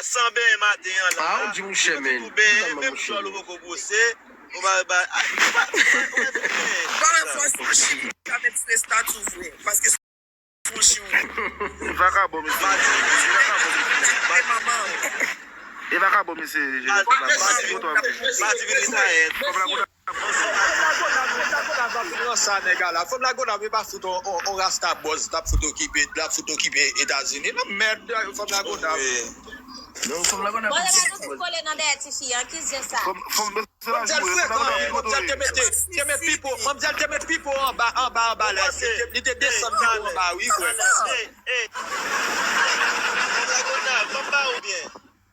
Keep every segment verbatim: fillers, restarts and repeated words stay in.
San benyen maten an la. Ou di mouche, men. Ou benyen, menm djòl ou poko bwose. Ou pa, pa, ou pa, ou pa, ou pa fè benyen. Ba mwen fòs mouche, ka met sou estati ou vre. Paske Franchi ou. Vakabon, mesye. Vakabon, mesye. E vakabon, mesye. Mati vin Izrayèl. Fòm Lagonav, fòm Lagonav pa fout on, on, on rasta bòz, l ap fout okipe, l ap fout okipe Etazini. Non, mèd, fòm Lagonav. Non, fòm Lagonav. Bon, lè gade ou kole nan dèyè tifi an, ki zen sa? Fòm, fòm, Manmzèl frekan, wi, manmzèl te mete, te met pipo, manmzèl te met pipo anba, anba, anba la, li te, li te desann pipo anba, wi, frè. Ey, ey. Fòm Lagonav, fòm ba ou byen.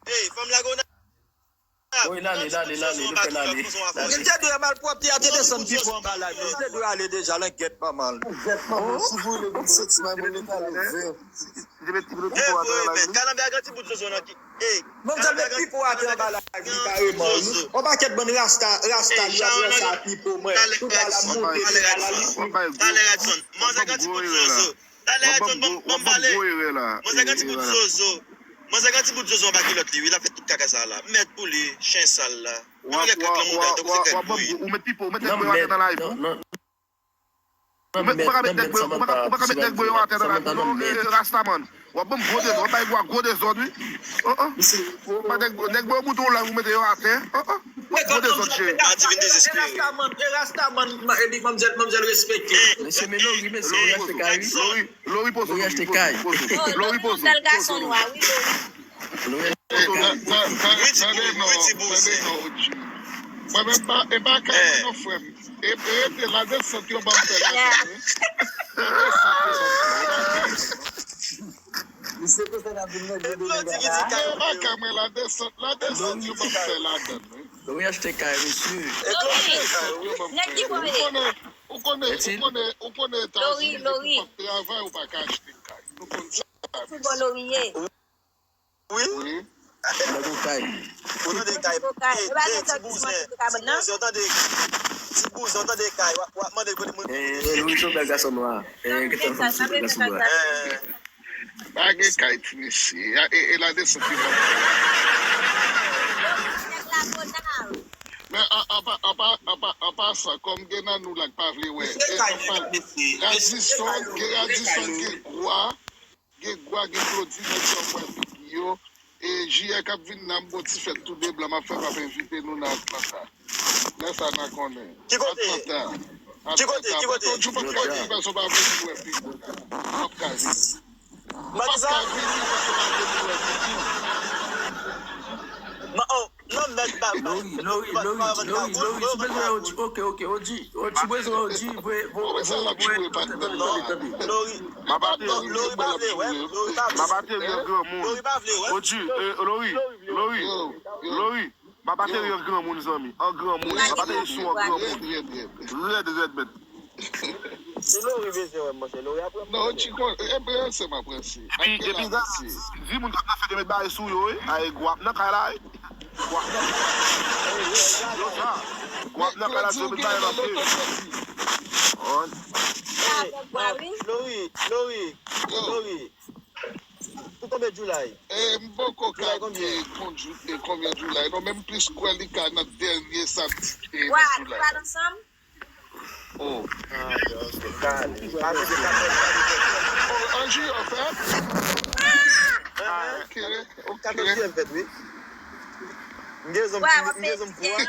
Ey, fòm Lagonav. Wi, l ale, l ale, l ale, nou fè l ale. Li te dwe malpwòpte a te desann pipo anba la, li te dwe ale deja, langèt manman l. Wi, wi, mèt, kalanbè a gen ti bout zozo nan ki. Ey, manzè met pipo atè anba la vi kareman, wi. On pakèt bann rasta, rasta li ap fè sa pipo mwen. Tout bagay ap monte, tout bagay la li. Talè Radson. Manzè gen ti bout zozo. Talè Radson, ban m pale. Manzè gen ti bout zozo. Manzè gen ti bout zozo anba kilòt li, wi. L ap fè tout kaka sa la. Mèd pou li, chen sal la. Yon nèg krèk lan mouda, donk se krèk pou li. Ou met pipo, ou met nèg mwen atè nan la vi. Ou pa ka met nèg bwen, ou pa ka, ou pa ka met nèg bwen yo atè nan la vi non, eh, Rastaman. W ap ban m gwo dezòd, w ap bay gwo, gwo dezòd, wi. Oh, oh. Nèg, nèg bwen yo moute w la, ou mete yo atè. Oh, oh. Gwo dezòd, cheri. Rastaman, e Rastaman, e li manmzèl, manmzèl respekte. Mesye, men Lori, mesye, Lori achte kay, wi. Lori, Lori pozo, Lori achte kay. Lori pozo. Bèl gason nwa, wi, Lori. Tande non, tande non, O G. Mwen menm pa, e pa kay mwen non, frè m. E, e, e ladesant yo ban m fè ladann, wi. Ladesant yo ban m fè ladann. Misye konsa n ap vin nan gwo domèn la. E pa kay mwen, ladesant, ladesant yo ban m fè ladann, wi. Lori achte kay, mesye. Ladesant yo ban m fè. Ou konnen, ou konnen, ou konnen, ou konnen Etazini, depi w p ap travay, ou pa ka achte kay. Nou konn sa, mesye. Wi. Wi. Ou tande kay. Ou tande kay. Ey, ey, ti bouzen. Ti bouzen, ou tande. Ti bouzen, ou tande kay. W ap, w ap mande kote moun. Eh, Louis, yon bèl gason nwa. Eh, gentan fanm sou bèl gason nwa. Eh. Pa gen kay, ti mesye. E, e ladesant ki ban. Men an, an pa, an pa, an pa, an pasan, kòm gen nan nou la k pa vle wè. E, an pa, Radisson, gen Radisson, gen Gwa. Gen Gwa, gen Claudine, nèg sa w wè figi yo. E jiyè k ap vin nan, m gon ti fèt tou de blan m ap fè, m ap envite nou nan Atlanta. Lè sa n a konnen. Ki kote? Atlanta. Ki kote? Ki kote? Atlanta. Yon jou pa gen pèsonn pa vle vin wè figi w. M ap ka vini. Ou p ap ka vini pèsonn pa vle vin wè figi w. Non, mèt, pa, pa, Lori, Lori, Lori, Lori, Lori, si bezwen O G, ok, ok, O G, O G, bezwen O G, voye, voye, voye, tande, tande, tande. Lori, Lori pa vle wè, Lori pa vle. M ap ateri an granmoun. Lori pa vle wè. O G, eh, Lori, Lori, Lori, m ap ateri an granmoun, zanmi, an granmoun. M ap ateri sou an granmoun. Rèd, rèd, mèt. Se Lori bezwen wè m, monchè. Lori ap pran pwoblèm. Non, ti kon, e, e, se m ap ranse. Epi, epi, gad, di moun k ap nan fèt yo met bagay sou yo, wi. Ay, Gwa ap nan kay la, wi. Gwa ap nan, yo sa. Gwa ap nan kay la, di yo met bagay nan pye. Lori, Lori, Lori. Pou konbyen July? E, m poko ka di konbyen July, non, men m plis kwè li ka nan dènye samdi, e, nan July. Wa, nou pral ansanm? Oh. Ah, ok. Kale. Pase de katòz, kale. Oh, an jiyè, an fèt? Ah, ok, ok. Katòz jiyè m fèt, wi. M gen zanm, m gen zanm pou an.